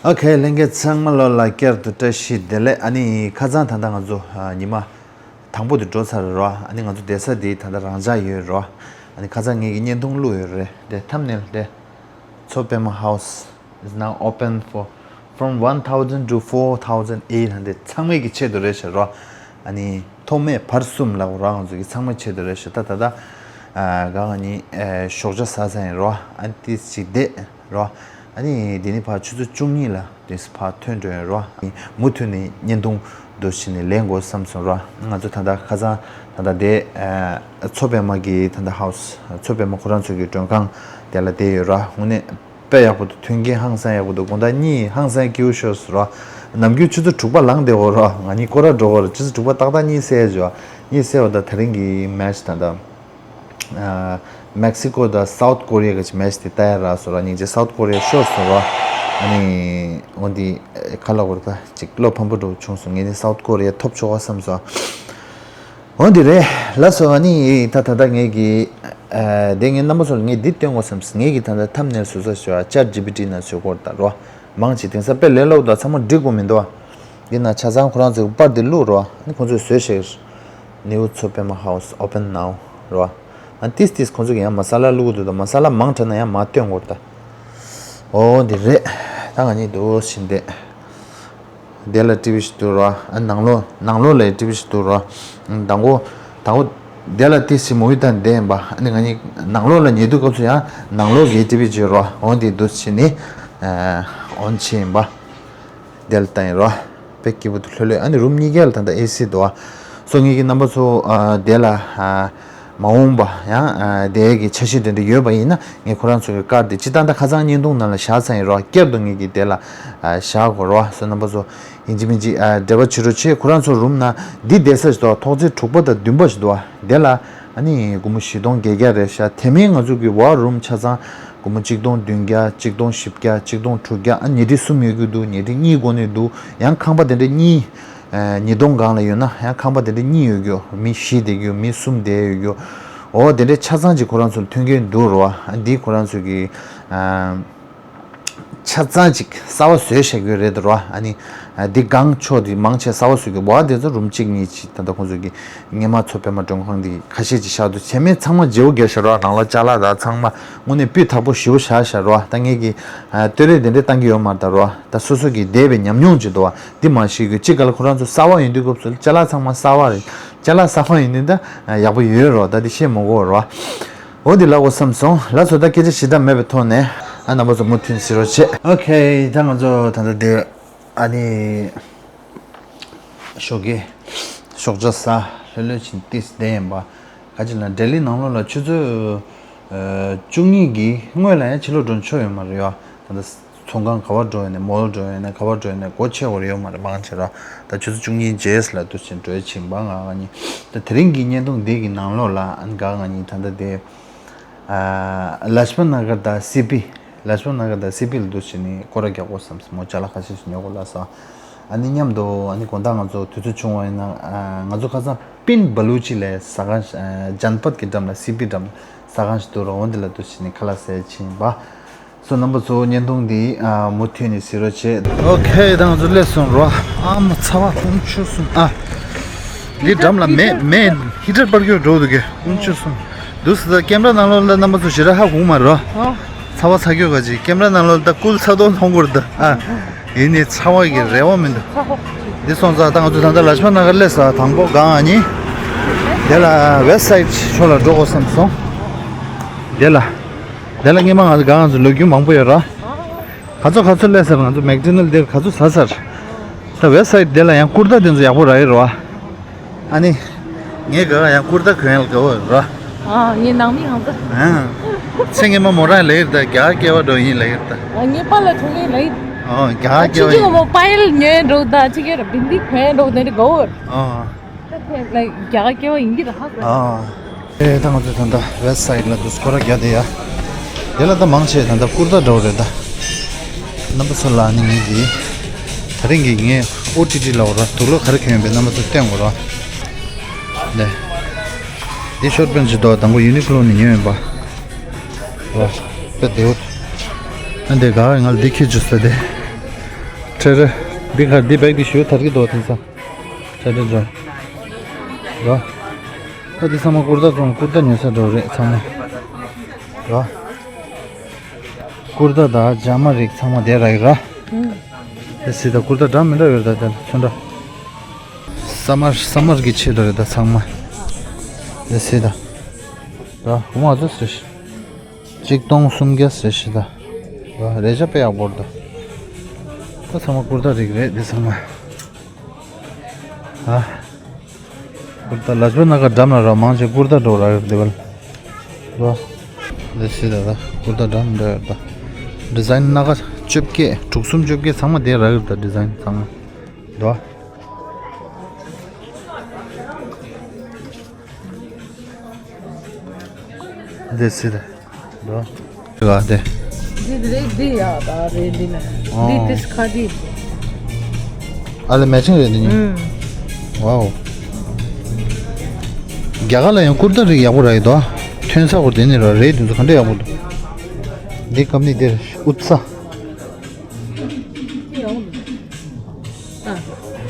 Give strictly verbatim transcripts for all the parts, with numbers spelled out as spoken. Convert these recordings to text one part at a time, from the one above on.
ཨོ་ཁེ། ལྷན་རྒྱས་ཚང་མ་ལོ་ལ་བསྐྱར་དུ་བཀྲ་ཤིས་བདེ་ལེགས། ཨ་ནི་ཁ་སང་ད་ལྟ་ང་ཚོ་ཨ་ཉི་མ་དང་པོ་དེ་འགྲོ་ཚར་རོ། ཨ་ནི་ང་ཚོ་བསྡད་ས་དེ་ད་ལྟ་རང་འཇགས་ཡོད་རོ། ཨ་ནི་ཁ་སང་ངེད་ཀྱི་བརྙན་ཐུང་བླུགས་ཡོད་རེད་དེ། ཐམ་ནེལ་དེ། མཚོ་པདྨ་House is now open for from one thousand to four thousand eight hundred། ཚང་མའི་གི་ཆེད་དུ་རེད་ཤག་རོ། ཨ་ནི་ཐོག་མེད་བར་གསུམ་ལ་རོ། ང་ཚོ་གི་ཚང་མའི་ཆེད་དུ་རེད་ཤག་ད་ད་ལྟ་ཨ་ག་ང་གཉིས་ཨ་ཞོགས་ཇ་ཟ་ས་ཡིན་རོ། ཨ་ནི་ཏིས་ཅིག་བསྡད་རོ། ཨ་ནི་དེ་ནི་ཕར་ཆུ་ཚོད་བཅུ་གཉིས་ལ་དེས་ཕར་ཐོན་འགྲོ་ཡོད་རོ། མུ་མཐུད་ནས་བརྙན་ཐུང་འདུག་བྱས་ནས་ལེན་དགོས་བསམ་སོང་རོ། ང་ཚོ་ད་ལྟ་ཁ་སང་ད་ལྟ་དེ་ཨ་མཚོ་པདྨ་གི་ད་ལྟ་House། མཚོ་པདྨ་ཁོ་རང་ཚོ་གི་མགྲོན་ཁང་དེ་ལ་བསྡད་ཡོད་རོ། དངོས་གནས་དཔེ་ཡག་པོ་འདུག་མཐུན་རྐྱེན་ཧང་སང་ཡག་པོ་འདུག་དགོང་དག་གཉིད་ཧང་སང་སྐྱིད་པོ་ཤོར་སོང་རོ། ནམ་རྒྱུན་ཆུ་ཚོད་དྲུག་པ་ལངས་བསྡད་ཡོད་རོ། ང་གཉིས་སྐོར་ར་འགྲོ་གི་ཡོད་རོ། ཆུ་ཚོད་དྲུག་པ་ཏག་ཏག་གཉིད་སད་ཡོད་རོ། གཉིད་སད་པ་དང་དེ་རིང་གི་མེ་ཆི་ད་ལྟ་ཨ་མེག་སི་ཀོ་དང་སའུཐ་ཀོ་རི་ཡ་གི་མེ་ཆི་དེ་ལྟ་ཡ་རག་སོང་རོ། སྙིང་རྗེ། སའུཐ་ཀོ་རི་ཡ་ཤོར་སོང་རོ། ཨ་ནི་འོ་འདི་ཁ་ལ་བོར་ད་ཅིག་བློ་ཕམ་པོ་འགྲོ་བྱུང་སོང་། ངས་ནི་སའུཐ་ཀོ་རི་ཡ་ཐོབ་ཆོག་ག་བསམ་སོང་། འོ་འདི་རེད་ལགས་སོ། ཨ་ནི་ད་ད་ལྟ་ངས་གི་ཨ་དེ་ངས་རྣམ་པ་ཚོ་ལ་ངས་འདི་སྟོན་དགོས་བསམ་སོང་། ངས་གི་ད་ལྟ་ཐམ་ནེལ་བཟོ་ས་ཞོ་ཨ་ཅེཊ་ཇི་པི་ཊི་ནང་བཟོ་དགོས་རེད་ད་རོ། མང་ཆེ་དེང་སང་དཔེ་ལས་སླ་པོ་དང་ཚང་མ་འགྲིག་པོ་མི་འདུག་ཨ། འདི་ན་ཆ་ཚང་ཁོ་རང་ཚོའི་པར་འདི་བླུགས་རོགས། ཨ་ནི་ཁོ་ཚོས་བཟོས་བཞག་གི་རེད། New Mtsoe Pema House open now རོ། ཨ་ནི་ཏིས་ཏིས་ཁོ་ཚོ་གི་ཡང་མ་ས་ལ་བླུགས་འདུག་ད་མ་ས་ལ་མང་དྲགས་ན་ཡང་མ་སྟོན་དགོས་རེད་ད། འོ་འདི་རེད། ད་ང་གཉིས་འདུག་བཞིན་བསྡད། དེ་ལ་ཊི་བི་ཞིག་འདུག་རོ། ཨ་ནང་ལོགས་ནང་ལོགས་ལ་ཊི་བི་ཞིག་འདུག་རོ། དང་པོ་དང་པོ་དེ་ལ་ཏིས་ཞིག་མོ་ཡི་ད་བསྡད་ཡིན་པ། ཨ་ནི་ང་གཉིས་ནང་ལོགས་ལ་ཉལ་དུས་སྐབས་སུ་ཡང་ནང་ལོགས་ཀྱི་ཊི་བི་བརྗོད་རོ། འོ་འདི་འདུག་བྱས་ནི་ཨོན་བྱས་ཡིན་པ། དེ་ལ་བཏང་ཡིན་རོ། དཔེ་སྐྱིད་པོ་འདུག་ལྷོད་ལྷོད། ཨ་ནི་རུམ་གཉིས་ཀ་ལ་ད་ལྟ་ཨེ་སི་འདུག་ཨ། སོ་ངེད་ཀྱི་རྣམ་པ་ཚོ་ཨ་དེ་ལ་ཨ་མ་འོངས་པ་ཡང་ཨ་དེ་གི་འཆར་གཞི་དེ་འདྲ་ཡོད་པ་ཡིན་ན་ངས་ཁོ་རང་ཚོ་གི་ཀར་དེ་སྤྱི་བཏང་ད་ཁ་སང་བརྙན་ཐུང་ནང་ལ་བཞག་ཚར་ཡིན་རོ། བསྐྱར་དུ་ངེད་ཀྱི་དེ་ལ་ཨ་བཞག་དགོས་རོ། སོ་རྣམ་པ་ཚོ་ཡིན་གཅིག་མིན་གཅིག་ཨ་འབྲེལ་བ་བྱེད་རོགས་བྱེད། ཁོ་རང་ཚོ་རུམ་ནང་འདི་བསྡད་ས་ཞིག་འདུག་ཐོག་བརྩེགས་དྲུག་པ་དང་བདུན་པ་ཞིག་འདུག་ཨ། དེ་ལ་ཨ་ནི་སྒོར་མོ་བཞི་སྟོང་བརྒྱད་བརྒྱ་རེད་ཤག་དེ་མིན་ང་ཚོ་གི་ཝར་རུམ་ཆ་ཚང་སྒོར་མོ་གཅིག་སྟོང་བདུན་བརྒྱ། གཅིག་སྟོང་བཞི་བརྒྱ། གཅིག་སྟོང་དྲུག་བརྒྱ། ཨ་ཉལ་ཁྲི་གསུམ་ཡོད་རྒྱུ་འདུག་ཉལ་ཁྲི་གཉིས་དགོས་ནི་འདུག་ཡང་ཁང་པ་དེ་འདྲ་གཉིས་ཨ་ཉིས་སྟོང་སྒང་ལ་ཡོད་ན་ཡང་ཁང་པ་དེ་འདྲ་གཉིས་ཡོད་རྒྱུ། མི་བཞི་བསྡད་རྒྱུ། མི་གསུམ་བསྡད་ཡོད་རྒྱུ། འོ་དེ་འདྲ་ཆ་ཚང་ཅིག་ཁོ་རང་ཚོར་མཐུན་རྐྱེན་འདུག་རོ། ཨ་འདི་ཁོ་རང་ཚོ་གི་ཨ་ཆ་ཚང་ཅིག་གསར་པ་བཟོས་བཞག་གི་རེད་རོ། ཨ་ནི་ཨ་འདི་སྒང་ཕྱོགས་དེ་མང་ཆེ་གསར་པ་བཟོས་གི་འདུག་དེ་ཚོ་རུམ་གཅིག་གཉིས་ཅིག་ད་ལྟ་ཁོང་ཚོ་གི་སྔོན་མ་མཚོ་པདྨ་མགྲོན་ཁང་དེ་ཁ་ཤས་ཅིག་བཞག་འདུག་བྱས་མེད་ཚང་མ་བརྗེ་པོ་བརྒྱབ་བཞག་རོ། ནང་ལ་ཅ་ལག་དང་ཚང་མ་དངོས་གནས་སྤུས་དག་པོ་ཞེ་པོ་བཞག་བཞག་རོ། ད་ངས་གི་ཨ་སྟོད་རས་དེ་འདྲས་བཏང་གི་ཡོད་མ་རེད་ད་རོ། ད་སོ་སོ་གི་བསྡད་པའི་ཉམས་མྱོང་ཅིག་འདུག་བ། འདི་མ་ཤེས་གི་གཅིག་ག་ལ་ཁོ་རང་ཚོ་གསར་པ་ཡིན་དུས་སྐབས་སུ་ཅ་ལག་ཚང་མ་གསར་པ་རེད། ཅ་ལག་གསར་པ་ཡིན་དུས་ད་ཡག་པོ་ཡོད་རོ། ད་འདི་བཤད་མི་དགོས་རོ། འོ་འདི་ལབ་དགོས་བསམ་སོང་། ལགས་སོ། ད་སྐད་ཆ་ཞེ་དྲག་མེད་པའི་ཐོག་ནས་ཨ་རྣམ་པ་ཚོ་མུ་མཐུད་གཟིགས་རོགས་བྱེད། ཨོ་ཁེ། ད་ང་ཚོ་ད་ལྟ་འདི་ཨ་ནི་ཞོགས་ཀས་ཞོགས་ཇ་ཟ་ལྷོད་ལྷོད་ཕྱིན་ཏིས་བསྡད་ཡིན་པ། ག་ཅི་ལ་ལྡི་ལི་ནང་ལོགས་ལ་ཆུ་ཚོད་ཨ་བཅུ་གཉིས་ཀྱི་སྔོན་ལ་ཡང་ཕྱི་ལོགས་འགྲོ་ཆོག་ཡོད་མ་རེད་ཡ། ད་ལྟ་ཚོང་ཁང་ག་པར་འགྲོ་ཡོད་ནས་མོལ་འགྲོ་ཡོད་ནས་ག་པར་འགྲོ་ཡོད་ནས་སྒོ་ཕྱེ་བར་ཡོད་མ་རེད། མང་ཆེ་ར་ད་ཆུ་ཚོད་བཅུ་གཉིས་རྗེས་ལ་འདུག་ཕྱིན་འགྲོ་ཕྱིན་པ། ང་ང་གཉིས་ད་དེ་རིང་གི་བརྙན་ཐུང་འདི་གི་ནང་ལོགས་ལ་ཨ་ནི་ག་ང་གཉིས་ད་ལྟ་དེ་ཨ་ལཱཇ་པད་ན་གར་དང་སི་པི། ལཱཇ་པད་ན་གར་དང་སི་པི་ལ་འདུག་ཕྱིན་ནས་སྐོར་ར་རྒྱག་དགོས་བསམ་སོང་། མོ་ཅ་ལག་ཁ་ཤས་ཤིག་ཉོ་དགོས་ལ་ས། ཨ་ནི་མཉམ་དུ་ཨ་ནི་དགོང་དག་ང་ཚོ་དུས་ཚོད་བྱུང་བ་ཡིན་ན་ཨ་ང་ཚོ་ཁ་སང་པིན་བ་ལུ་ཅི་ལ་ཟ་ཁང་ཞིག་ཨ་ཇན་པད་ཀྱི་འགྲམ་ལ་སི་པི་འགྲམ་ཟ་ཁང་ཞིག་འདུག་ར། འོ་འདི་ལ་འདུག་ཕྱིན་ནས་ཁ་ལག་ཟས་ཕྱིན་པ། སོ་རྣམ་པ་ཚོ་བརྙན་ཐུང་འདི་ཨ་མུ་མཐུད་ནས་གཟིགས་རོགས་བྱེད། ཨོ་ཁེ། ད་ང་ཚོ་སླེབས་སོང་རོ། ཨ་མ་ཚ་བ་དཔུང་ཆུ་སོང་ཨ། འདི་འགྲམ་ལ་མེ་མེ་ཧི་ཊར་པར་གྱོད་འགྲོ་འདུག་གི་དཔུང་ཆུ་སོང་། འདུག་སེ་ད་ཀེམ་ར་ནང་ལོགས་ལ་རྣམ་པ་ཚོ་ཞེ་དྲག་ཧ་གོ་མ་རོ། ཨོ། ཚ་བ་ཚ་གྱོད་ག་ཅིག་ཀེམ་ར་ནང་ལོགས་ལ་ད་ཀུལ་ཚ་ཏོག་མཐོང་གི་རེད་ད་ཨ། ཡིན་ནའི་ཚ་བ་གི་རེ་བ་མི་འདུག་འདི་སོང་ཙང་ད་ང་ཚོ་ད་ལྟ་ལཱཇ་པད་ན་གར་སླེབས་ས། དང་པོ་སྒང་ཨ་ནི་དེ་ལ་ཝེསྟ་སའིཌ་ཕྱོགས་ལ་འགྲོ་དགོས་བསམ་སོང་། དེ་ལ། དེ་ལ་སྔོན་མ་ང་ཚོ་ག་ང་ཚོ་ལོ་རྒྱུས་མང་པོ་ཡོད་ར། ག་ཚོད་ག་ཚོད་སླེབས་ཟེར། ང་ཚོ་མེག་ཌོ་ནལ་དེར་ག་ཚོད་ཟ་ཟེར། ད་ཝེསྟ་སའིཌ་དེ་ལ་ཡང་ཀུར་ཏ་དེ་ཚོ་ཡག་པོ་རག་ཡོད་ར་བ། ཨ་ནི། ངས་ག་ཡང་ཀུར་ཏ་གོན་ཡག་དགའ་བོ་ཡོད་ར། ཨ་ངས་ནང་མི་ཧང་ག་ཨ། ཚེ་སྔོན་མ་མོ་རང་ལ་ཡིར་ད་རྒྱ་སྐྱེ་བ་འགྲོ་ཡིན་ལ་ཡིར་ད། ཨ་ངས་པཱ་ལགས་གྲོངས་ཡིན་ལ་ཡིར། ཨ་རྒྱ་སྐྱེ་བ་ཡིན། ཁྱེད་ཀྱིས་མོ་པཱ་ཡལ་ཉོས་འགྲོ་ད་ཁྱེད་ཀྱིས་ར་བིན་དི་གོན་འགྲོ་དེ་འདྲ་དགའ་བོ་ཡོད། ཨ། ད་ཁྱེད་ལ་རྒྱ་སྐྱེ་བ་ཡིན་གྱི་ར་ཧ་གོ། ཨ། ཨེ་ད་ང་ཚོ་ད་ལྟ་ཝེསྟ་སའིཌ་ལ་འདུག་སྐོར་ར་རྒྱག་བསྡད་ཡ། དེ་ལ་ད་མང་ཆེ་ད་ལྟ་ཀུར་ཏ་འདྲ་བོ་རེད་ད། རྣམ་པ་ཚོ་ལ་ནི་ངེད་ཀྱིས་དེ་རིང་གི་ངའི་ཨོ་ཊི་ཊི་ལ་འོ་ར་དུག་ལོག་ག་རེ་གྱོན་ཡོད་པའི་རྣམ་པ་ཚོ་སྟོན་དགོས་ར། ནས། འདི་ཤོར་པན་ཅི་དོ་དང་པོ་ཡུ་ནི་ཀློ་ནས་ཉོས་ཡོད་པ། ར། དཔེ་བདེ་བོ། ཨ་འདི་ག་ང་ལ་འདི་ཁྱེར་བཅུག་ས་དེ། ཁྲེ་རེ། འདི་ག་འདི་བེག་འདི་ཞུ་ཐར་གི་འདུག་དེང་སང་། ཁྲེ་རེ་འགྲོ། རོ། ཨ་འདི་ཚང་མ་ཀུར་ཏ་ཙོང་ཀུར་ཏ་ཉོ་ས་འགྲོ་རེད་ཚང་མ། རོ། ཀུར་ཏ་དང་ཇ་མ་རིགས་ཚང་མ་དེ་ར་ཡི་ར། དེ་སི་ད་ཀུར་ཏ་འདྲ་མི་འདྲ་ཡོད་ར་ད་དེ་ཚོན་འདྲ། སམ་མར་སམ་མར་གི་ཆེད་དུ་རེད་ད་ཚང་མ། དེ་སི་ད། ར་ཧུ་མ་ཚོ་སི་ཤི། གཅིག་སྟོང་སུམ་བརྒྱ་ཟེར་ཞིག་ད། རེ་ཞག་དཔེ་ཡག་པོ་རེད་ད། ད་ཚང་མ་ཀུར་ཏ་རིགས་རེད་འདི་ཚང་མ། ཨ། ཀུར་ཏ་ལ་ཇོ་ན་ག་འགྲམ་ལ་ར་མང་ཆེ་ཀུར་ཏ་འགྲོ་ར་རེད་འདི་བལ། ལོ། འདི་ཞིག་ད་ད་ཀུར་ཏ་འགྲམ་འདྲ་ཡོད་ད། ཌི་ཛའིན་སྣ་ཁ་བཅོ་བརྒྱད་དྲུག་གསུམ་བཅོ་བརྒྱད་ཚང་མ་དེ་ར་ཡོད་ད་ཌི་ཛའིན་ཚང་མ། ལོ། འདི་སི་རེད། འགྲོ། ག་དེ། འདི་རེད་འདི་ཡ་ད་རེད་འདི་ནས། ཨོ། འདི་ཏིས་ཁ་འདི། ཨ་ལེ་མེ་ཆིང་རེད་འདི་ནི། ཨུམ། ཝའོ། རྒྱ་གར་ལ་ཡང་ཀུར་ཏ་རིགས་ཡག་པོ་རག་ཡོད་དོ། ཐོན་ས་གོ་དེ་ནི་ར་རེད་འདི་ཚོ་ག་འདྲ་ཡག་པོ་འདུག་འདི་ཀམ་ནི་འདིར་ཨུ་ཚ།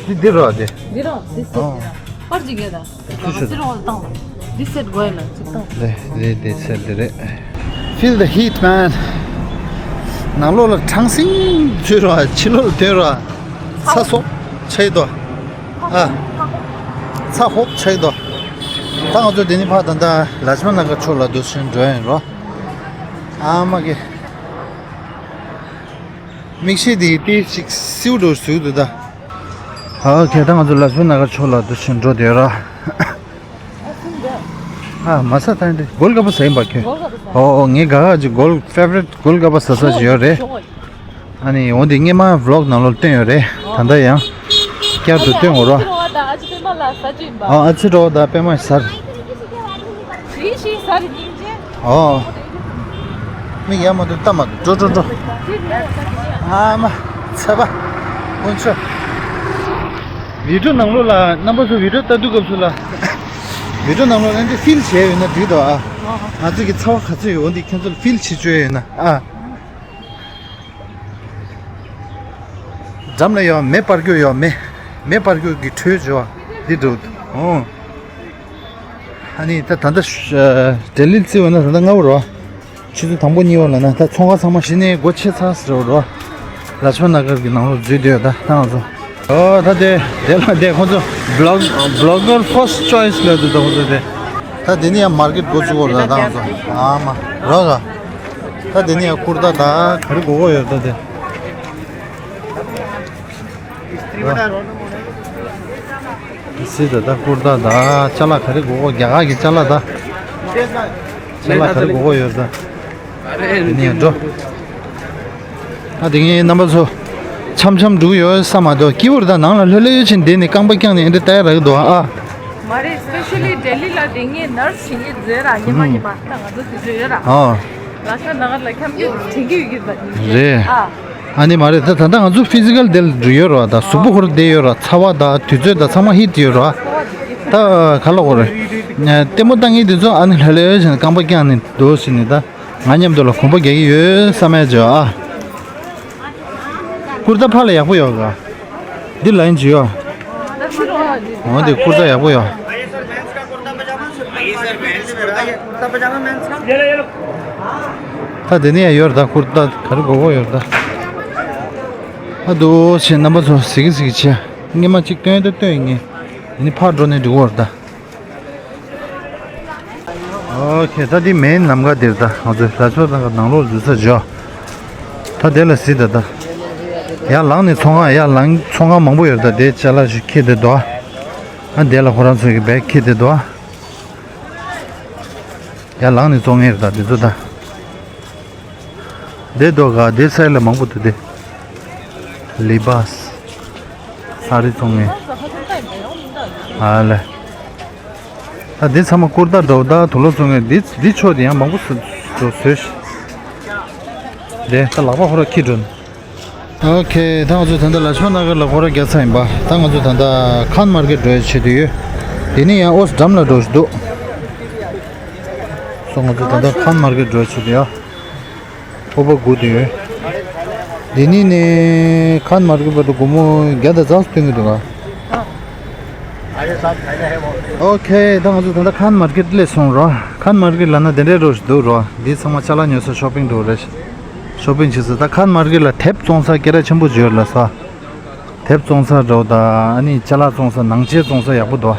འདི་འདི་རོ་འདི། འདི་རོ་འདི་སེ། ཨོ། པར་ཅིག་ཡོད་ད། ཚུ་ཚུ། སི་རོ་བཏང་། འདི་སེ་དགོས་ལ་ཅིག་བཏང་། རེད་རེད་འདི་སེ་འདི་རེད། Feel the heat, man. ནང་ལོགས་ལ་གྲང་སིང་ཚུད་རོ་ཕྱི་ལོགས་ལ་ཐོན་རོ། ཚ་སོབ་ཆེ་དོ། ཨ། ཚ་ཧོབ་ཆེ་དོ། ད་ང་ཚོ་འདི་ནི་ཕ་ད་ད་ལ་ཇ་མ་ན་ག་ཕྱོགས་ལ་འདུག་ཕྱིན་འགྲོ་ཡིན་རོ། ཨ་མ་གི། མིག་ཤེལ་དེ་ཏི་ཞིག་སིའུ་འགྲོ་ཟུག་འདུག་ད། ཨོ་ཁེ་ད་ང་ཚོ་ལ་ཇོ་ན་ག་ཕྱོགས་ལ་འདུག་ཕྱིན་འགྲོ་དེ་ར། ཨ་མ་ས་ཐན་དེ་གོལ་ག་པ་ཟ་ཡིན་པ་ཁྱོད། ཨོ་ཨོ་ངའི་ག་ག་ཅིག་གོལ་ཕེ་ཝ་རིཊ་གོལ་ག་པ་ཟ་ས་ཅིག་ཡོད་རེད། ཨ་ནི་འོ་འདི་སྔས་མ་ཝི་ལོག་ནང་ལོགས་བསྟན་ཡོད་རེད། ད་ལྟ་ཡང་བསྐྱར་དུ་བསྟན་འོ་རོ། ཨ་ཨ་ཅི་རོ་ད་པད་མ་ཟར། ཨོ། མིག་ཡར་མ་འདུག་ལྟ་མ་འདུག་འགྲོ་འགྲོ་འགྲོ། ཨ་མ། ཚ་བ། ཀུན་ཆོ། བི་ཌིའོ་ནང་ལོགས་ལ་རྣམ་པ་ཚོ་བི་ཌིའོ་ལྟ་དུས་སྐབས་སུ་ལ། བི་ཌིའོ་ནང་ལོགས་ལ་འདི་ཕིལ་བྱས་ཡོད་ན་འགྲིག་འདུག་ཨ། ང་ཚོ་གི་ཚ་བ་ག་ཚོད་ཡོད་འོ་འདི་ཁྱེད་ཚོ་ལ་ཕིལ་བྱེད་བཅོས་ཡོད་ན་ཨ། འགྲམ་ལ་ཡོད་མེ་སྤར་རྒྱུ་ཡོད་མེ། མེ་སྤར་རྒྱུ་གི་དྲོད་བྱོས་པ་འདི་འགྲོ་འདུག་ཨོ། ཨ་ནི་ད་ད་ལྟ་ལྡི་ལི་བརྩི་བ་ན་ད་ལྟ་སྔ་པོ་རེད་བ། ཆུ་ཚོད་དང་པོ་གཉིས་པ་ལ་ན་ད་ཚོང་ཁང་ཚང་མ་གཞི་ནས་སྒོ་ཕྱེ་ཚར་ཟེར་བ་རེད་བ། ལ་ཇ་མ་ན་གར་གྱི་ནང་ལོགས་འཛུལ་བསྡད་ཡོད་ད་ད་ང་ཚོ། ཨོ་ད་དེ་དེ་ལ་དེ་ཁོང་ཚོ་བི་ལོག་བི་ལོག་གར་ཕར་སི་ཊི་ཅོའི་སི་ལབ་འདུག་ད་ཁོང་ཚོ་དེ། ད་དེ་ནི་ཡང་མར་ཀེཊ་འགོ་བཙུགས་པ་རེད་ད་ད་ང་ཚོ་ཨ་མ་རོ་ར། ད་དེ་ནི་ཡང་ཀུར་ཏ་ད་ག་རེ་དགོས་དགོས་ཡོད་ད་དེ། སི་ད་ད་ཀུར་ཏ་ད་ཅ་ལག་ག་རེ་དགོས་དགོས་རྒྱ་གར་གྱི་ཅ་ལག་ད། ཅ་ལག་ག་རེ་དགོས་དགོས་ཡོད་ད། ནས་འགྲོ། ཨ་དེ་ངའི་རྣམ་པ་ཚོ། འཆམ་འཆམ་འགྲོ་གི་ཡོད་ས་མ་གཏོགས་སྐྱིད་པོ་རེད་ད་ནང་ལ་ལྷོད་ལྷོད་ཕྱིན་བསྡད་ནས་རྐང་པ་བརྐྱངས་ནས་ཨེ་འདྲ་ལྟ་ཡ་རག་གི་འདུག་ཨ། མ་རེད་སི་པེ་ཤལ་ལི་ལྡི་ལི་ལ་དེ་ངས་ནར་སི་བྱེད་ཀྱི་མཛད་ར་ཉི་མ་ཉི་མ་ད་ང་ཚོ་དུས་ཚོད་ཡོད་ར། ཨ། ལ་ཤ་ན་གར་ལ་འཁྱམ་རྒྱུ་དྲན་གྱི་ཡོད་ཀྱི་རེད། རེད། ཨ། ཨ་ནི་མ་རེད་ད་ད་ལྟ་ང་ཚོ་ཕི་ཛི་ཀལ་དེ་ལ་འགྲོ་ཡོད་ར་ད་གཟུགས་པོ་ཧུར་བསྡད་ཡོད་ར་ཚ་བ་ད་དུས་ཚོད་ད་ཚང་མ་ཧིཊ་ཡོད་ར། ད་ག་ལ་གོ་རེད། ལྟད་མོ་ལྟ་མཁན་དེ་ཚོ་ཨ་ནི་ལྷོད་ལྷོད་བྱས་ནས་རྐང་པ་བརྐྱངས་ནས་འདུག་ཟེར་ནས་ད་ང་མཉམ་དུ་ལ་གོམ་པ་རྒྱག་གི་ཡོད་བསམ་ཡ་བྱོས་ཨ། ཀུར་ཏ་ཕ་ལ་ཡག་པོ་ཡོད་ག་འདི་ལ་ཡིན་ཅི་ཡོད། འོ་འདི་ཀུར་ཏ་ཡག་པོ་ཡོད། ད་དེ་ནས་ཡང་ཡོད་རེད་ད་ཀུར་ཏ་ག་རེ་དགོས་དགོས་ཡོད་རེད་ད། ཨ་འདུག་བྱས་རྣམ་པ་ཚོ་གཟིགས་གཟིགས་བྱས་སྔས་མ་གཅིག་སྟོན་ད་སྟོན་ཡིན་ངེས། དེ་ནས་ཕར་འགྲོ་ནས་འགྲིག་གོ་རེད་ད། ཨོ་ཁེ་ད་འདི་མེན་ནམ་མཁའ་འདིར་ད་ང་ཚོའི་ལ་ཆོ་དང་ནང་ལོགས་འཛུལ་ས་འཇོག་ད་དེ་ལ་གཟིགས་ད་ད། ཡར་ལངས་ནས་ཚོང་ཁང་ཡར་ལངས་ཚོང་ཁང་མང་པོ་ཡོད་ད་དེ་ཅ་ལག་ཞིག་འཁྱེར་བསྡད་འདུག་ཨ་དེ་ལ་ཁོ་རང་ཚོ་གི་བེག་འཁྱེར་བསྡད་འདུག་ཨ། ཡར་ལངས་ནས་བཙོང་ངེས་རེད་ད་དེ་ཚོ་ད། དེ་འདུག་ག་དེ་སའི་ལ་མང་པོ་འདུག་དེ། ལི་བཱས། ས་རི་བཙོང་ངེས། ཨ་ལེ། ད་འདི་ཚང་མ་ཀུར་ཏ་འདྲ་བོ་ད་དུག་ལོག་བཙོང་ངེས་འདི་འདི་ཕྱོགས་དེ་ཡང་མང་པོ་བཟོ་བཟོས་ཤག་དེ་ད་ལག་པ་ཁོ་ར་ཁྱི་སྒྲོན། ཨོ་ཁེ་ད་ང་ཚོ་ད་ལྟ་ལ་ཆོ་ན་གར་ལ་སྐོར་ར་རྒྱག་ཚར་ཡིན་པ། ད་ང་ཚོ་ད་ལྟ་ཁཱན་མར་ཀེཊ་འགྲོ་ཡ་ཆེད་དུ་ཡོད། དེ་ནས་ཡང་ཨོ་སི་འགྲམ་ལ་འགྲོ་བཞིན་འདུག་སོ་ང་ཚོ་ད་ལྟ་ཁཱན་མར་ཀེཊ་འགྲོ་ཡ་ཆེད་དུ་ཡ། ཕོར་པ་དགུ་དེ་ཡོད། འདི་ནས་ནི་ཁན་མར་ཀེཊ་བར་དུ་སྒོར་མོ་བརྒྱ་དང་རྩ་གསུམ་སྟོན་གྱི་འདུག་ག། ཨོ་ཁེ། ད་ང་ཚོ་ད་ལྟ་ཁན་མར་ཀེཊ་སླེབས་སོང་རོ། ཁན་མར་ཀེཊ་ལབ་ན་དེ་འདྲའི་རོ་ཞིག་འདུག་རོ། འདི་ཚང་མ་ཅ་ལག་ཉོ་ས་ཤོ་པིང་འགྲོ་རེད། ཤོ་པིང་བྱེད་ས། ད་ཁན་མར་ཀེཊ་ལ་དེབ་བཙོང་ས་སྐད་གྲགས་ཆེན་པོ་ཡོད་ལ་ས། དེབ་བཙོང་ས་འགྲོ་ད། ཨ་ནི་ཅ་ལག་བཙོང་ས། ནང་ཆས་བཙོང་ས་ཡག་པོ་འདུག་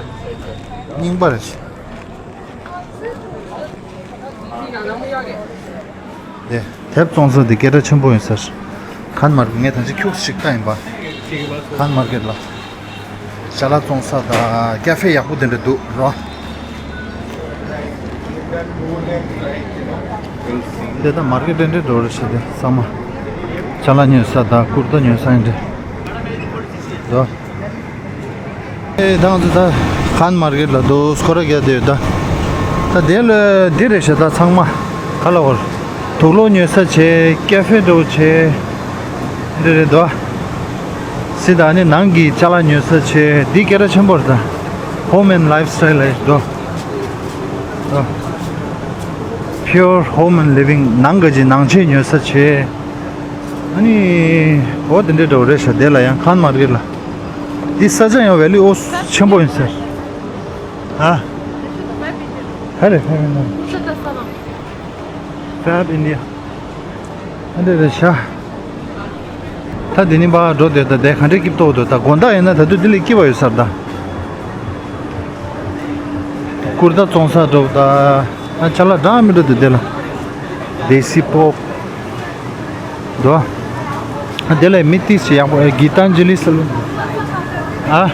རྙིང་པ་རེད། དེ་དེབ་བཙོང་ས་འདི་སྐད་གྲགས་ཆེན་པོ་ཡིན་ཟེར། ཁན་མར་ཀེཊ། ངས་ད་ཅི་ཁྱུག་ཞིག་ལྟ་ཡིན་པ། ཁན་མར་ཀེཊ་ལ་ཅ་ལག་བཙོང་ས་དང་ཀ་ཧྥེ་ཡག་པོ་དེ་འདྲ་འདུག་རོ། འདི་ད་མར་ཀེཊ་དེ་འདྲ་འགྲོ་རེད་ཤག་འདི་ཚང་མ་ཅ་ལག་ཉོ་ས་དང་ཀུར་ཏ་ཉོ་ས་ཡིན་འདྲ་འདུག་ཨེ། ད་ང་ཚོ་ད་ཁན་མར་ཀེཊ་ལ་འདུག་སྐོར་ར་རྒྱག་བསྡད་ཡོད་ད། ད་དེ་ལ་འདི་རེད་ཤག་ད་ཚང་མ་ག་ལ་བར་དུག་ལོག་ཉོ་ས་བྱས། ཀ་ཧྥེ་འགྲོ་བྱས། འདི་རེད་དོ། སི་ད་ནི་ནང་གི་ཅ་ལག་ཉོ་ས་བྱས། འདི་སྐད་གྲགས་ཆེན་པོ་རེད་ད། Home and Lifestyle ལ་འདུག Pure Home and Living། ནང་གི་ཅིག་ནང་ཆས་ཉོ་ས་བྱས། ཨ་ནི་འོ་དེ་འདྲའི་འགྲོ་རེད་ཤག་དེ་ལ་ཡང་ཁན་མར་ཀེཊ་ལ། འདི་ས་ཆ་ཡང་ཝེ་ལི་ཨོ་ཆེན་པོ་ཡིན་ཟེར། ཨ། ཧ་རེ་ཧ་རེ་ན། Fab India། ཨ་འདྲ་རེད་ཤག་ད་འདི་ནི་པ་འགྲོ་དེ་ད་དེ་ག་འདྲའི་སྐྱིད་ཏོག་འདུག་ད་དགོང་དག་ཡིན་ན་ད་དུང་འདི་ལས་སྐྱིད་པ་ཡོད་ས་རེད་ད། ཀུར་ཏ་བཙོང་ས་འགྲོ་ད། ཨ་ཅ་ལག་འདྲ་མི་འདྲ་འདུག་དེ་ལ། Desi Pop འདུག་ཨ་དེ་ལ་མི་ཏིས་ཡག་པོ། ཨེ། གི་ཏན་ཇི་ལི་སི་ལོན། ཨ།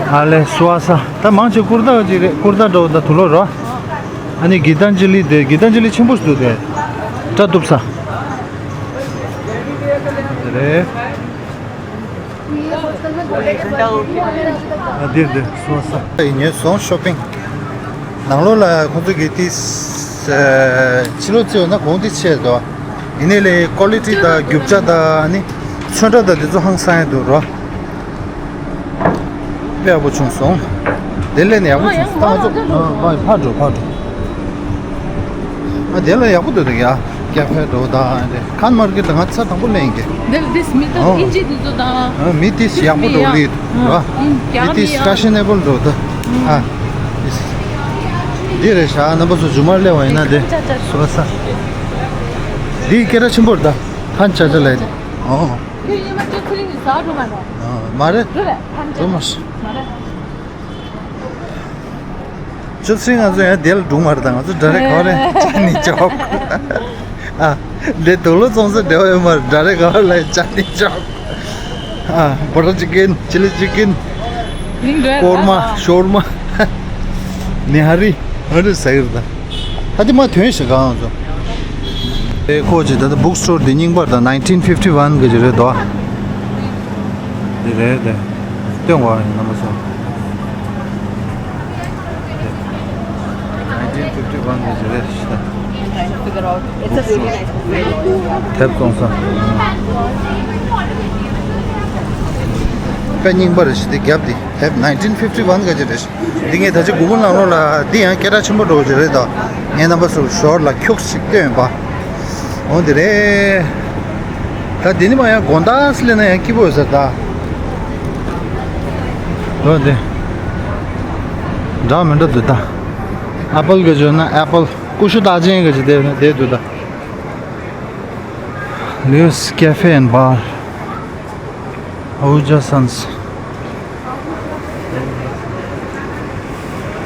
ཨ་ལེ་སུ་ཝ་ས། ད་མང་ཆེ་ཀུར་ཏ་ཅིག་རེད། ཀུར་ཏ་འགྲོ་ད་དུག་ལོག་རོ། ཨ་ནི་གི་ཏན་ཇི་ལི་དེ། གི་ཏན་ཇི་ལི་ཆེན་པོ་ཞིག་འདུག་དེ། སྐྲ་གཏུབ་ས། དེ་རེད། ཨ་འདིར་འདིར་སོང་ས། ཡིན་ཉོས་སོང་ཤོ་པིང་། ནང་ལོགས་ལ་ཁོང་ཚོ་གི་ཏིས་ཕྱི་ལོགས་བརྩིས་ཡོད་ན་གོང་ཏིས་ཆེ་དོ། ཡིན་ནའི་ལས་ཀོ་ལི་ཊི་དང་རྒྱུ་ཆ་དང་ནི་ཚོན་ཁྲ་དང་དེ་ཚོ་ཧང་སང་ཡ་འདུག་རོ། དཔེ་ཡག་པོ་བྱུང་སོང་། དེ་ལས་ནས་ཡག་པོ་བྱུང་སོང་། ད་ང་ཚོ་ཨ་ཕར་འགྲོ་ཕར་འགྲོ། ཨ་དེ་ལ་ཡག་པོ་འདུག་འདུག་ཡ། ཀ་ཧྥེ་འགྲོ་དང་དེ་ཁན་མར་ཀེཊ་ད་ང་ཚར་དང་པོ་ལེན་གི། འདིར་དིས་མི་ཏོ་ཨོ། ཨིན་ཇི་དེ་ཚོ་དང་། ཨ་མི་ཏིས་ཡག་པོ་འགྲོ་ལི་ར། ཨིན་ཀྱ་མི་ཏིས་ཕེ་ཤ་ནེ་བལ་འགྲོ་ད། ཨ་འདི་རེད་ཤག་རྣམ་པ་ཚོ་རྗེས་མར་སླེབས་པ་ཡིན་ན་དེ་སོ་ས། འདི་སྐད་གྲགས་ཆེན་པོ་རེད་ད། ཁན་ཅ་ཅ་ལབ་དེ། ཨོ། ཁྱོད་ཉི་མ་ཁྱོད་ཚུལ་ནི་ཟ་འགྲོ་མ་ནོ། ཨ་མ་རེད། འགྲོ་རེད་ཁན་ཅ། འགྲོ་མ་སོང་། མ་རེད། ཅོ་སི་ང་ཚོ་ཡང་དེ་ལ་འགྲོ་མ་རེད་ད། ང་ཚོ་ཌའི་རེག་ག་བ་རེད། ཅ་ནི་ཅོག་ཨ་འདི་དུག་ལོག་བཙོང་ས་འབྲེལ་བ་ཡོད་མ་རེད། ཌའི་རེག་ག་བ་ལ་ཅ་ནི་ཅོག་ཨ་བ་ཊར་ཅི་ཀིན། ཅི་ལི་ཅི་ཀིན། རིང་འགྲོ་ཡ། ཀོར་མ། ད་ཤོར་མ། ནི་ཧ་རི། ཧ་རི་ཟ་གི་རེད་ད། ད་དེ་མ་ཐོན་ཞིག་གང་ཚོ། ཨེ་ཁོ་ཅི་ད་ལྟ་book store དེ་རྙིང་པར་ད་nineteen fifty one གི་ཅི་རེད་དོ། དེ་རེད་དེ། སྟོན་གོ་ཡིན་ན་མ་སོང་། nineteen fifty one གི་ཅི་རེད་ཤི་ད། དེབ་བཙོང་ས། དཔེ་རྙིང་པ་རེད་ཤི་དེ་རྒྱབ་དེ། དེབ་nineteen fifty one གི་ཅི་རེད་ཤི། འདི་ངས་ད་ཅི་གུ་གུལ་ནང་ལོགས་ལ་འདི་ཡང་སྐད་གྲགས་ཆེན་པོ་འགྲོ་གི་རེད་ད། ངས་རྣམ་པ་ཚོར་ཞོར་ལ་ཁྱུག་ཅིག་སྟོན་པ། འོ་འདི་རེད། ད་འདི་ནི་མ་ཡང་དགོང་དག་སླེབས་ན་ཡང་སྐྱིད་པོ་ཡོད་ས་ད། འོ་འདི། འདྲ་མི་འདྲ་འདུག་ད། ཨ་པལ་གི་བརྗོད་ན་ཨ་པལ། ཀུ་ཤུ་རྟགས་ཅན་གི་ཅི་དེ་ནི་དེ་འདུག་ད། Leo's Cafe and Bar. Ahuja Sons.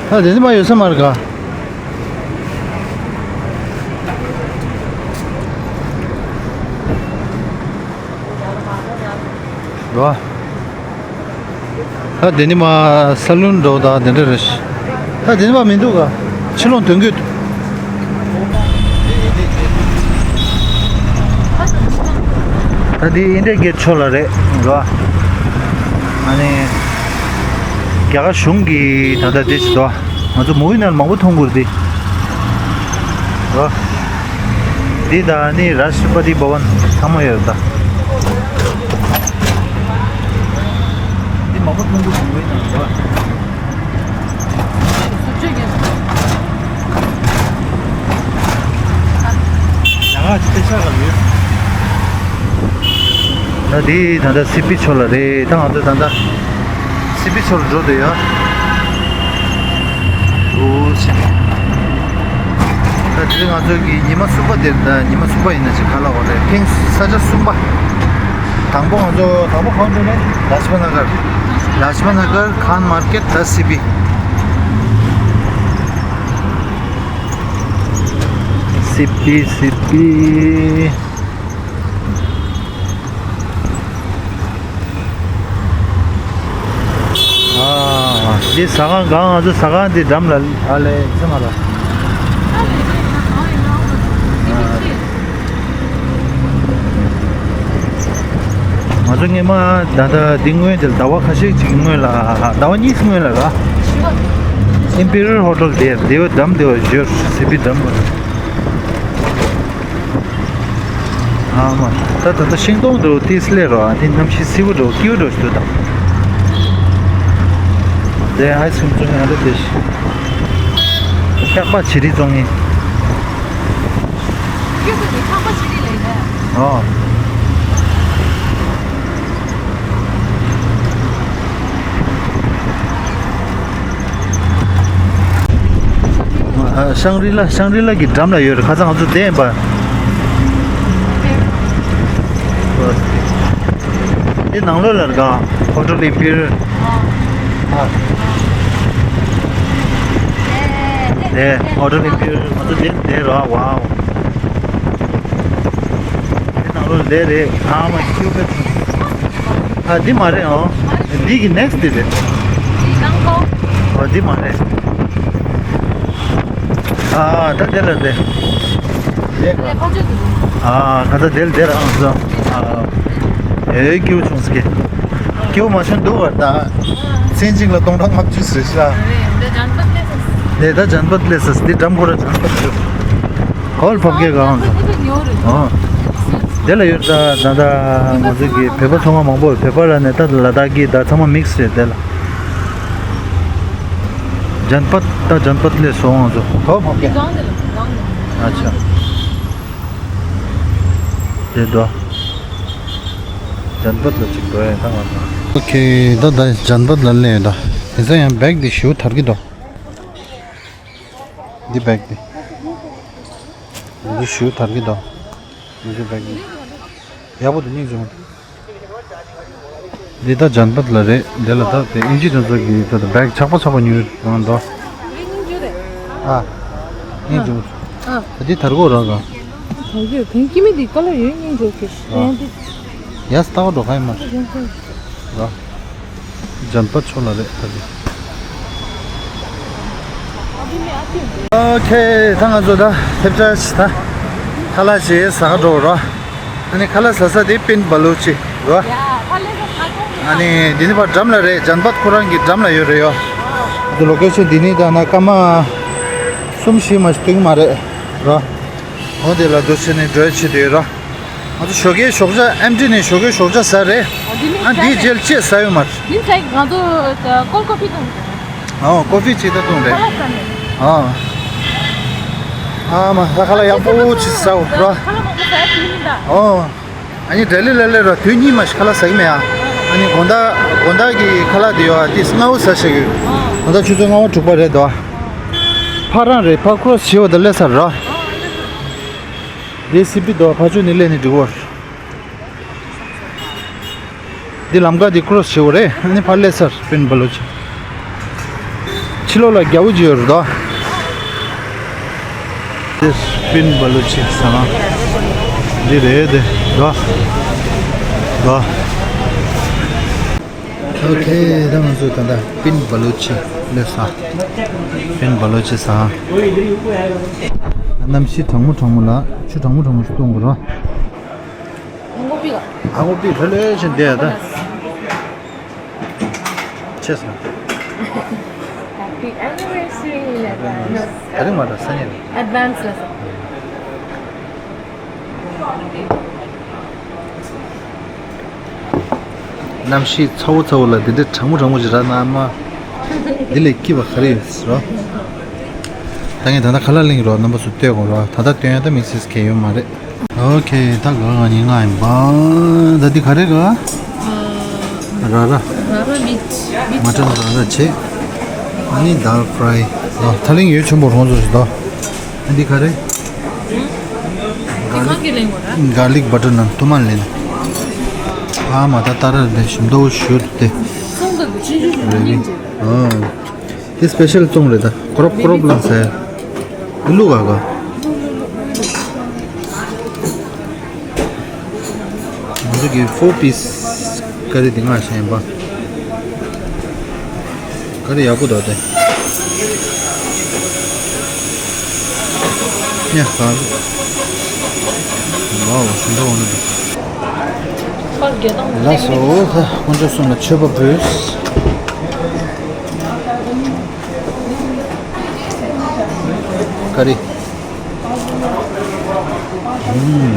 ད་དེ་ནི་མ་ཡོད་ས་མ་རེད་ག། རོ། ད་དེ་ནི་མ་ས་ལུན་འགྲོ་ད་དེ་འདྲ་རེད། ད་དེ་ནི་མ་མི་འདུག་ག། ཕྱི་ལོགས་དོན་གྱི་འདུག། ད་འདི་ཨིན་ཌི་ཡ་གེ་ཊི་ཕྱོགས་ལ་རེད་རོ། ཨ་ནི་རྒྱ་གར་གཞུང་གི་ད་ལྟ་དེ་ཞིག་འདུག། ང་ཚོ་མུ་བི་ནང་མང་པོ་མཐོང་གི་རེད་དེ། རོ། འདི་ད་ནི་རཱ་ཤི་ཏྲ་པ་ཏི་བྷ་ཝན་ཚང་མ་ཡོད་ད། འདི་མང་པོ་མཐོང་གི་རེད་མུ་བི་ནང་རོ། ཡ་ང་ཅི་ཏེ་ཤ་ག་ཡོད། ད་དེ་ད་ལྟ་སི་པི་ཆོ་ལ་རེད། ད་ང་ཚོ་ད་ལྟ་སི་པི་ཆོ་ལ་འགྲོ་འདོད་ཡོད། འོ་ཆེ། ད་དེ་ང་ཚོ་གི་ཉི་མ་གསུམ་པ་དེར། ད་ཉི་མ་གསུམ་པ་ཡིན་ན་ཅིག་ཁ་ལག་འོ་རེད། ཐེངས་ས་ཆ་གསུམ་པ། དང་པོ་ང་ཚོ་དང་པོ་གང་འགྲོ་ནས། ལཱཇ་པ་ན་གར། ལཱཇ་པ་ན་གར། ཁཱན་མར་ཀེཊ། ད་སི་པི། སི་པི། སི་པི། ཨ། འདི་ཟ་ཁང་གང་། ང་ཚོ་ཟ་ཁང་འདི་འགྲམ་ལ་ཨ་ལས་ཚེ་མ་ལ། ང་ཚོ་སྔས་མ་ད་ལྟ་འདི་སྔོན་དེ་ལ་ཟླ་བ་ཁ་ཤས་ཅིག་སྔོན་ལ། ཟླ་བ་གཉིས་སྔོན་ལ་ར། ཨིམ་པི་རི་ཡལ་ཧོ་ཊེལ་དེ་དེ་བ་འགྲམ་དེ་བ་ཞོར་སི་པི་འགྲམ་ལ། ཨ་མ། ད་ད་ལྟ་ཤིང་སྡོང་འདུག་ཏིས་ལས་རོ། ཨ་དེ་གནམ་གཤིས་བསིལ་པོ་འདུག་སྐྱིད་པོ་འདུག་ཞུ་དང་། དེ་ཨའི་སི་ཀྲིམ་བཙོང་ཡང་རེད་དེ། ཤག་པ་བྱི་རིལ་བཙོང་ཡིན། ཁྱོད་ཚོ་དེ་ཤག་པ་བྱི་རིལ་ལས་རེད། ཨོ། ཨ། ཤང་རི་ལ། ཤང་རི་ལ་གི་འགྲམ་ལ་ཡོད་རེད། ཁ་སང་ང་ཚོ་བསྡད་ཡིན་པ། དེ་ནང་ལོགས་ལ་རེད་ག་ཧོ་ཊེལ་ཨིམ་པི་རི་ཡལ། ཨ། དེ་ཧོ་ཊེལ་ཨིམ་པི་རི་ཡལ། ང་ཚོ་དེ་བསྡད་རོགས། ཝའོ། དེ་ནང་ལོགས་ལ་བསྡད་རེད། ཨ་མ་ཁྱིའུ་ཕེབས་སོང་། ཨ། འདི་མ་རེད། ཨོ། འདི་གི་ནེག་སི་འདི་རེད། ཨོ། འདི་མ་རེད། ཨ། ད་དེ་ལ་དེ། ཨ། ཁ་ཚ་དེ་ལ་དེ་རང་སོང་། ཨ། ཨེ། སྐྱིད་པོ་བྱུང་ཟེར་གི། སྐྱིད་པོ་མ་བྱུང་འདུག་བར་ད། སེམས་ཅན་ལ་སྟོང་ཕྲག་ལྔ་བཅུ་ཟེར་ཤག་དེ་ད་ཇན་པད་ལས་སི། འདི་ཌམ་ཁོ་ར་ཇན་པད་ལས་སི། གོལ་ཕབ་ཀྱི་གང་འདུག་ཨོ། དེ་ལ་ཡོད། ད་ད་ད་ང་ཚོ་གི་བོད་པ་ཚང་མ་མང་པོ། བོད་པ་ལ་ནས་ད་ལ་དྭགས་ཀྱི་ད་ཚང་མ་མིག་སི་རེད། དེ་ལ་ཇན་པད། ད་ཇན་པད་ལས་སོང་ང་ཚོ་གོལ་ཕབ་ཀྱི། ཨ་ཆ། དེ་དོ། ཇན་པད་ལ་ཅིག་འགྲོ་ཡ་ད་ང་ཚོ། ཨོ་ཁེ། ད་ད་ཇན་པད་ལ་སླེབས་ཡོད་ད། དེ་ཚོ་ཡང་བེག་འདི་ཞེ་པོ་དར་གི་འདུག་འདི་བེག་འདི། འདི་ཞེ་པོ་དར་གི་འདུག་འདི་བེག་འདི། ཡག་པོ་འདུག་སྙིང་རྗེ་མོ། འདི་ད་ཇན་པད་ལ་རེད། འདི་ལ་ད་དེ་ཨིན་ཇི་དེ་ཚོ་གི་ད་ད་བེག་ཆག་པ་ཆག་པ་ཉོས་ཡོང་འདུག་ཨ། སྙིང་རྗེ་མོ། ཨ། ད་འདི་དར་གོ་ར་ག་དར་གོ་བེག་ཀི་མི་འདི་ཀ་ལ་ཡོད། སྙིང་རྗེ་གི། ཨ། ཡང་འདི། ཡ་སྟག་འགྲོ་ག་ཡིན་མ་རེད། ར། ཇན་པད་ཆོ་ལ་རེད་ད་དེ། ཨོ་ཁེ། ད་ང་ཚོ་ད་ཐེབས་ཆག་ཅིག་ད་ཁ་ལག་ཅིག་ཟ་ག་འགྲོ་ར། ཨ་ནི་ཁ་ལག་ཟ་ས་དེ་པིན་བ་ལུ་ཅི་ར། ཨ་ནི་འདི་ནི་ཕར་འགྲམ་ལ་རེད། ཇན་པད་ཁོ་རང་གི་འགྲམ་ལ་ཡོད་རེད་ཡོ། ཨ་ད་ལོ་ཀེ་ཤན་འདི་ནི་ད་ན་སྐར་མ་གསུམ་བཞི་མ་ཞིག་སྟོན་གྱི་མ་རེད་ར། འོ་དེ་ལ་འདུག་སེ་ནས་འགྲོ་ཡ་ཆེད་དུ་ཡོད་ར། ང་ཚོ་ཞོགས་ཀའི་ཞོགས་ཇ། ཨེམ་ཊི་ནས་ཞོགས་ཀའི་ཞོགས་ཇ་ཟ་རེད། ཨ། འདི་ནས་ཨ། ཟ་འདིའི་རེད། རྗེས་ལ་ཅི་ཟ་ཡོད་མ་རེད། འདི་ཟ་ཡི། ང་ཚོ་ཀོལ་ཀོ་ཕི་དང་། ཨོ། ཀོ་ཕི་ཅིག་ད་བཏུང་རེད། ཁ་ལག་ཟ་ནས། ཨ། ཨ་མ། ད་ཁ་ལག་ཡག་པོ་ཅིག་ཟ་འོ་ར། ཁ་ལག་མང་པོ་ཟ་ཡ་དེ་མིན་ད། ཨོ། ཨ་ནི་འབྲས་ལི་ལ་ལས་ར་དུས་གཉིས་མ་ཞིག་ཁ་ལག་ཟ་གི་མེད་ཨ། ཨ་ནི་དགོང་དག་དགོང་དག་གི་ཁ་ལག་དེ་ཡོད་ཨ། དེ་སྔ་བོ་ཟ་ཤེས་གི། དགོང་དག་ཆུ་ཚོད་ལྔ་པ་དྲུག་པ་རེད་དོ། ཕ་རང་རེད། ཕ་ཁོ་ར་ཞི་བ་དང་སླེབས་ཚར་ར། དེ་སི་པི་དོ། ཕ་ཆུ་ནི་ལས་ནི་འགྲིག་གོ། འདི་ལམ་ཀ་འདི་ཀོ་རོ་སི་བྱེད་དགོས་རེད། ཨ་ནི་ཕར་སླེབས་ཚར་པིན་བ་ལུ་ཅི། ཕྱི་ལོགས་ལ་རྒྱ་བོ་ཅིག་ཡོད་རེད་དོ། འདིར་པིན་བ་ལུ་ཅི་ཟ་ཁང་འདི་རེད་དེ་དོ། དོ། ཨོ་ཁེ། ད་ང་ཚོ་ད་ལྟ་པིན་བ་ལུ་ཅི་སླེབས་ས། པིན་བ་ལུ་ཅི་ཟ་ཁང་། གནམ་གཤིས་གྲང་མོ་གྲང་མོ་ལ་ཆུ་གྲང་མོ་གྲང་མོ་ཞིག་འཐུང་དགོས་རེད། ཨ་ཁུ་པི་ལ། ཨ་ཁུ་པི་ལྷོད་ལྷོད་བྱས་བསྡད་ཡ་ད། ཆེ་སོང་། Happy anniversary in advance. ད་རིང་མ་རེད། སང་ཉིན་རེད། Advance ལ་སོང་། གནམ་གཤིས་ཚ་བོ་ཚ་བོ་ལ་འདི་འདྲའི་གྲང་མོ་གྲང་མོ་ཞིག་རག་ན་ཨ་མ། འདི་ལས་སྐྱིད་པ་ག་རེ་ཡོད་ཟེར་རོ། ད་ངས་ད་ལྟ་ཁ་ལག་ལེན་གྱི་རོ། རྣམ་པ་ཚོ་ལྟོས་དགོངས་རོ། ད་ལྟ་སྟོན་ཡ་ད་དམིགས་བསལ་གང་ཡོད་མ་རེད། ཨོ་ཁེ། ད་ག་ང་གཉིས་ང་ཡིན་པ། ད་འདི་ག་རེ་ག་ར་ར། ར་ར་མིད། མིད། མ་ཊན་ར་ར་བྱས། ཨ་ནི་དཱལ་ཕྲའི། ཨོ་ཐ་ལིང་ཡོད་ཆེན་པོ་རོང་ཚོ་ཞིག་ད། ཨ་འདི་ག་རེ། ག་ལིག་བྷ་ཊར་ནཱན་ཐུ་མ་ལེན། ཨ་མ་ད་ད་ར་ར་ཞིམ་མདོག་ཞུ་དེ། ཨོ། དེ་སྤེ་ཤལ་བཙོང་རེད་ད། ཀོ་རོབ་ཀོ་རོབ་ལ་ཟེར། ལུག་ག་ག་ང་ཚོ་གི་ཕོར་པིས་ཀ་རི་དེ་ང་ཞེན་པ། ཀ་རི་ཡག་པོ་འདུག་སྟེ། ཉ་ག་ཝའོ་ཞིམ་པོ་འོང་ནི་འདུག་ལགས་སོ། ད་དཀོན་མཆོག་གསུམ་ལ་མཆོད་པ་འབུལ། ཀ་རི། ཨུམ།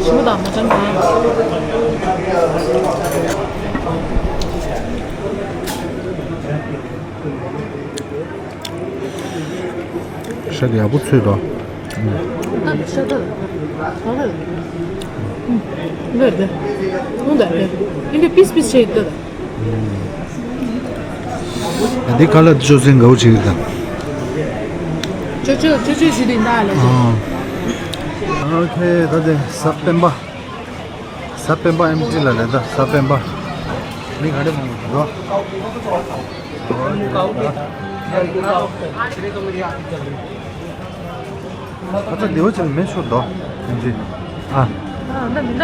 ཞིམ་པོ་དང་མ་འཇམ་དང་། ཤ་ཡག་པོ་ཚོས་དོ། ད་ཤ་ད། ཨ་ཧ། ལོས་དེ། ལུང་ད་དེ། ཨིན་དེ་པིས་པིས་བྱས་ཡོད་ད། འདི་ཁ་ལག་ཅོ་སེང་དགའ་བོ་བྱེད་ཀྱི་ད། ཅོ་ཅོ་ཅོ་ཅོ་ཞུ་དེ་ད་ལ་ཅོ། ཨོ་ཁེ། ད་དེ་ས་སྤེན་པ། ས་སྤེན་པ་ཨེམ་ཊི་ལ་ལས་ད་ས་སྤེན་པ། མི་ག་རེ་མང་པོ་འདུག་ཁ་ཚ་བདེ་བོ་ཅིག་མེད་ཤོར་དོ། ཨེམ་ཊི། ཨ། ཨ་ན་མི་ན།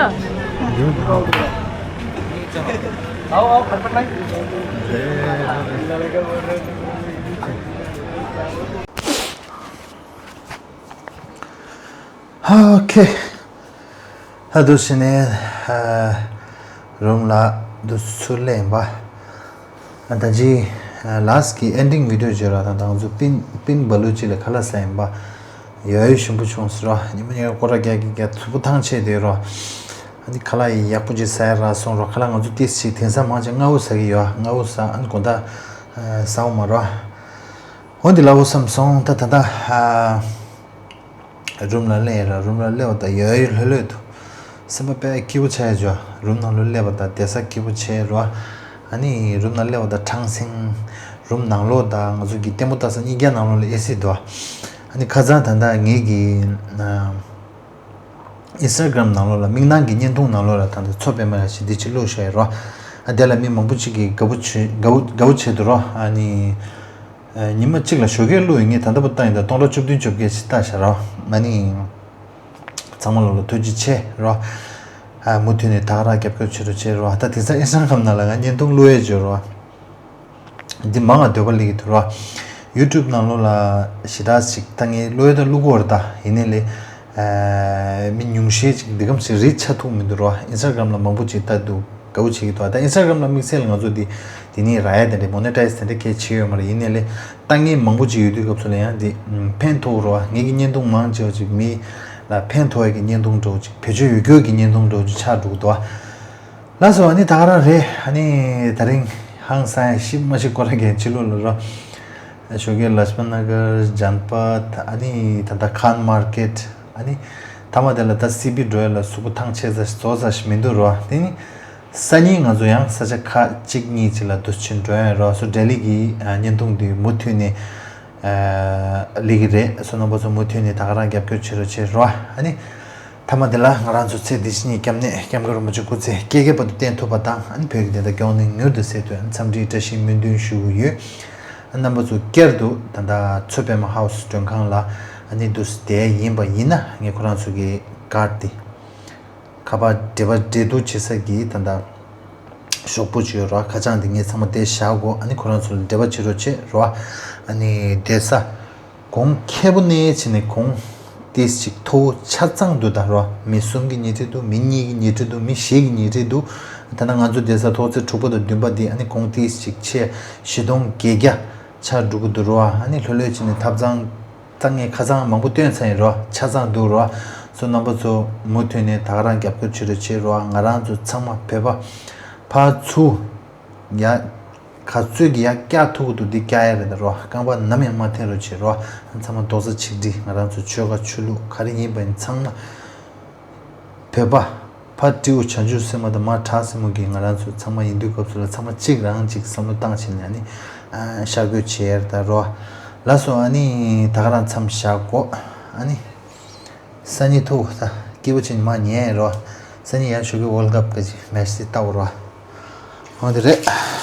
ཨོ་ཁེ། ཨ་འདུག་སེ་ནས་ཨ་རུམ་ལ་འདུག་ཚུར་སླེབས་ཡིན་པ། ཨ་ད་ཅི་ཨ་ལཱ་སི་ཊི་གི་ཨེན་ཌིང་བི་ཌི་ཡོ་བརྗོད་ར་དང་། ད་ང་ཚོ་པིན་པིན་བ་ལུ་ཅི་ལ་ཁ་ལག་ཟ་ཡིན་པ། ཡོད་ཡོད་ཞིམ་པོ་བྱུང་ཟེར་རོ། ཉི་མ་ཉི་མ་སྐོར་ར་རྒྱག་གི་རྒྱག་ཚུགས་པོ་ཐང་ཆད་དེ་རོ། ཨ་ནི་ཁ་ལག་ཡི་ཡག་པོ་ཅིག་ཟ་ཡ་རག་སོང་རོ། ཁ་ལག་ང་ཚོ་ཏིས་ཅིག་དེང་སང་མང་ཆེ་སྔ་བོ་ཟ་གི་ཡོད། སྔ་བོ་ཟ། ཨ་ནི་དགོང་དག་ཨ་ཟ་འོ་མ་རོ། འོ་འདི་ལ་འོ་བསམ་སོང་། ད་ད་ད་ཨ། རུམ་ལ་སླེབས་ར། རུམ་ལ་སླེབས་པ་དང་ཡོད་ཡོད་ལྷོད་ལྷོད་འདུག་སེམས་པ་དཔེ་སྐྱིད་པོ་ཆགས་ཡ་བྱུང་། རུམ་ནང་ལོགས་སླེབས་པ་དང་བསྡད་ས་སྐྱིད་པོ་ཆགས་རོ། ཨ་ནི་རུམ་ནང་སླེབས་པ་དང་ཁྲང་སིང་། རུམ་ནང་ལོགས་དང་ང་ཚོ་གི་ལྟད་མོ་ལྟ་ས་གཉིས་ཀའི་ནང་ལོགས་ལ་ཨེ་སི་འདུག་ཨ་ནི་ཁ་སང་ད་ལྟ་ངེད་ཀྱི་ཨ་ཨིན་སི་ཊ་གྷ་རམ་ནང་ལོགས་ལ། མིག་ནང་གི་བརྙན་ཐུང་ནང་ལོགས་ལ་ད་ལྟ་མཚོ་པདྨ་ལ་ཞིག་འདི་ཅིག་བླུགས་བཞག་ཡོད་རོ། ཨ་དེ་ལ་མི་མང་པོ་ཅིག་གིས་དགའ་པོ་བྱེད་དགའ་པོ་དགའ་པོ་བྱེད་འདུག་རོ། ཨ་ནི། ཨ་ཉི་མ་གཅིག་ལ་ཞོགས་ཀས་བླུགས་ཡོད། ངས་ད་ལྟ་བུ་བཏང་ཡིན་ད་སྟོང་ཕྲག་བཅུ་བདུན་བཅོ་བརྒྱད་ཅིག་བལྟས་བཞག་རོ། ཨ་ནི་ཚང་མ་ལོ་ལ་ཐུགས་རྗེ་ཆེ་རོ། ཨ་མུ་མཐུད་ནས་ད་ག་རང་རྒྱབ་སྐྱོར་བྱེད་རོགས་བྱེད་རོ། ད་དེང་སང་ཨིན་སི་ཊ་གྷ་རམ་ནང་ལ་ང་བརྙན་ཐུང་བླུགས་ཡས་བྱོས་རོ། འདི་མང་ང་འདོད་པ་སླེབས་ཀྱི་འདུག་རོ། ཡུ་ཊུབ་ནང་ལོགས་ལ་ཞེ་དྲག་ཅིག་ད་ངས་བླུགས་ཡས་ད་བླུགས་གོ་རེད་ད། ཡིན་ནའི་ལས། ཨ་མི་ཉུང་ཤས་ཅིག་འདི་གམ་ཞིག་རིག་ཆ་ཐུབ་མི་འདུག་རོ། ཨིན་སི་ཊ་གྷ་རམ་ལ་མང་པོ་ཅིག་ལྟ་འདུག་དགའ་པོ་བྱེད་ཀྱི་འདུག་ད་ཨིན་སི་ཊ་གྷ་རམ་ལ་དམིགས་བསལ་ང་ཚོ་འདི་འདི་ནས་རག་ཡ་དེ་འདྲ་མོ་ནེ་ཊའི་ཛི་དེ་འདྲ་གལ་ཆེ་ཡོད་མ་རེད། ཡིན་ནའི་ལས་ལྟ་མཁན་མང་པོ་ཅིག་ཡོད་དུས་སྐབས་སུ་ལ་ཡང་འདི་ཕན་ཐོགས་རོ། ངེད་ཀྱི་བརྙན་ཐུང་མང་ཆེ་བ་ཅིག་མི་ལ་ཕན་ཐོགས་ཡ་གི་བརྙན་ཐུང་འདྲ་བོ་ཅིག་བེད་སྤྱོད་ཡོད་རྒྱུ་གི་བརྙན་ཐུང་འདྲ་བོ་ཅིག་ཆགས་འགྲོ་གི་འདུག་ལགས་སོ། ཨ་ནི་ད་ག་རང་རེད། ཨ་ནི་ད་རིང་ཧང་སང་ཡ་ཤི་མ་ཤི་སྐོར་ར་གན་ཕྱི་ལོགས་ལ་རོ། ཞོགས་ཀས་ལཱཇ་པ་ན་གར་ཇན་པད། ཨ་ནི་ད་ལྟ་ཁཱན་མར་ཀེཊ། ཨ་ནི་མཐའ་མ་དེ་ལ་ད་སི་བི་འགྲོ་ཡ་ལ་གཟུགས་པོ་ཐང་ཆད་ས་ཞིག་བཟོ་ས་ཞིག་མི་འདུག་རོ། དེ་ནི་སང་ཉིན་ང་ཚོ་ཡང་ས་ཆ་ཁག་གཅིག་གཉིས་ཅིག་ལ་འདུག་སེ་འགྲོ་ཡ་རོ། སོ་ལྡི་ལི་གི་ཨ་བརྙན་ཐུང་འདི་མུ་མཐུད་ནས་ཨ་སླེབས་ཀྱི་རེད། སོ་རྣམ་པ་ཚོ་མུ་མཐུད་ནས་ད་ག་རང་རྒྱབ་སྐྱོར་བྱེད་རོགས་བྱེད་རོ། ཨ་ནི་མཐའ་མ་དེ་ལ་ང་རང་ཚོ་ཚེ་འདི་ཕྱི་གཉིས་སྐྱབས་གནས་སྐྱབས་མགོན་རིན་པོ་ཆེ་སྐུ་ཚེ་བསྐལ་བརྒྱའི་བར་དུ་བརྟན་ཐུབ་པ་དང་། ཨ་ནི་བོད་ཀྱི་བདེན་མཐའ་སྐྱོང་གནས་མྱུར་དུ་གསལ་ཐུབ། ཨ་ནི་འཚམས་འདྲིའི་བཀྲ་ཤིས་སྨོན་འདུན་ཞུ་གི་ཡོད། རྣམ་པ་ཚོ་བསྐྱར་དུ་ད་ལྟ་མཚོ་པདྨ་ཧའུ་སི་མགྲོན་ཁང་ལ་ཨ་ནི་འདུག་སེ་བསྡད་ཡིན་པ་ཡིན་ན། ངས་ཁོ་རང་ཚོ་གི་ཀར་ཌི་འདི་ཁ་པར་འབྲེལ་བ་འབྲེལ་གཏུག་བྱེད་ས་གི་ད་ལྟ་ཤོག་བུ་ཅིག་ཡོད་ར། ཁ་བྱང་འདི་ངས་ཚང་མ་དེ་བཞག་གོ། ཨ་ནི་ཁོ་རང་ཚོ་ལ་འབྲེལ་བ་བྱེད་རོགས་བྱེད་ར། ཨ་ནི་བསྡད་ས་གོང་ཁེ་པོ་ནས་བྱས་ནས་གོང་ཏིས་ཅིག་མཐོ་བོ་ཆ་ཚང་འདུག་ད་རོ། མི་གསུམ་གྱི་ཉལ་ཁྲི་འདུག་མི་གཉིས་ཀྱི་ཉལ་ཁྲི་འདུག་མི་བཞི་གི་ཉལ་ཁྲི་འདུག་ད་ལྟ་ང་ཚོ་བསྡད་ས་ཐོག་བརྩེགས་དྲུག་པ་དང་བདུན་པ་འདི་ཨ་ནི་གོང་ཏིས་ཅིག་ཆེ་བཞི་སྟོང་བརྒྱད་བརྒྱ་ཆགས་འགྲོ་གི་འདུག་རོ། ཨ་ནི་ལྷོད་ལྷོད་བྱས་ནས་ཐབ་ཚང་ད་ངས་ཁ་ཚང་མང་པོ་བཏོན་ཚར་ཡིན་རོ། ཆ་ཚང་འདུག་རོ། སོ་རྣམ་པ་ཚོ་མུ་མཐུད་ནས་ད་ག་རང་རྒྱབ་སྐྱོར་བྱེད་རོགས་བྱེད་རོ། ང་རང་ཚོ་ཚང་མ་བོད་པ། ཕར་ཚུར་ཡ་ག་ཚོད་ཀྱི་ཡ་བཀྱག་ཐུབ་ཀྱི་འདུག་འདི་བཀྱག་ཡ་རེད་ད་རོ། རྐང་པ་ནམ་ཡང་མ་འཐེན་རོགས་བྱེད་རོ། ཚང་མ་རྡོག་རྩ་ཆིག་སྒྲིལ། ང་རང་ཚོ་ཆོལ་ཁ་ཆོས་ལུགས་ག་རེ་ཡིན་པ་ཡིན་ཚང་མ་བོད་པ། ཕ་སྤྲེའུ་བྱང་ཆུབ་སེམས་དཔའ་དང་མ་བྲག་སྲིན་མོ་གིས་ང་རང་ཚོ་ཚང་མ་ཡིན་དུས་སྐབས་སུ་ལ་ཚང་མ་གཅིག་རང་གཅིག་བསམ་བློ་བཏང་བྱས་ནས་ནི་ཨ་ཤར་བསྐྱོད་བྱེད་ཡར་ད་རོ། ལགས་སོ། ཨ་ནི་ད་ག་རང་མཚམས་བཞག་གོ། ཨ་ནི་སང་ཉིན་ཐུག་ད་སྐྱིད་པོ་བྱས་ནས་མ་ཉལ་རོ། སང་ཉིན་ཡར་ཞོགས་ཀྱི་ཝོལ་ཀབ་ག་ཅིག་མེ་སི་ལྟ་བ་རོ། འོ་དེ་རེད།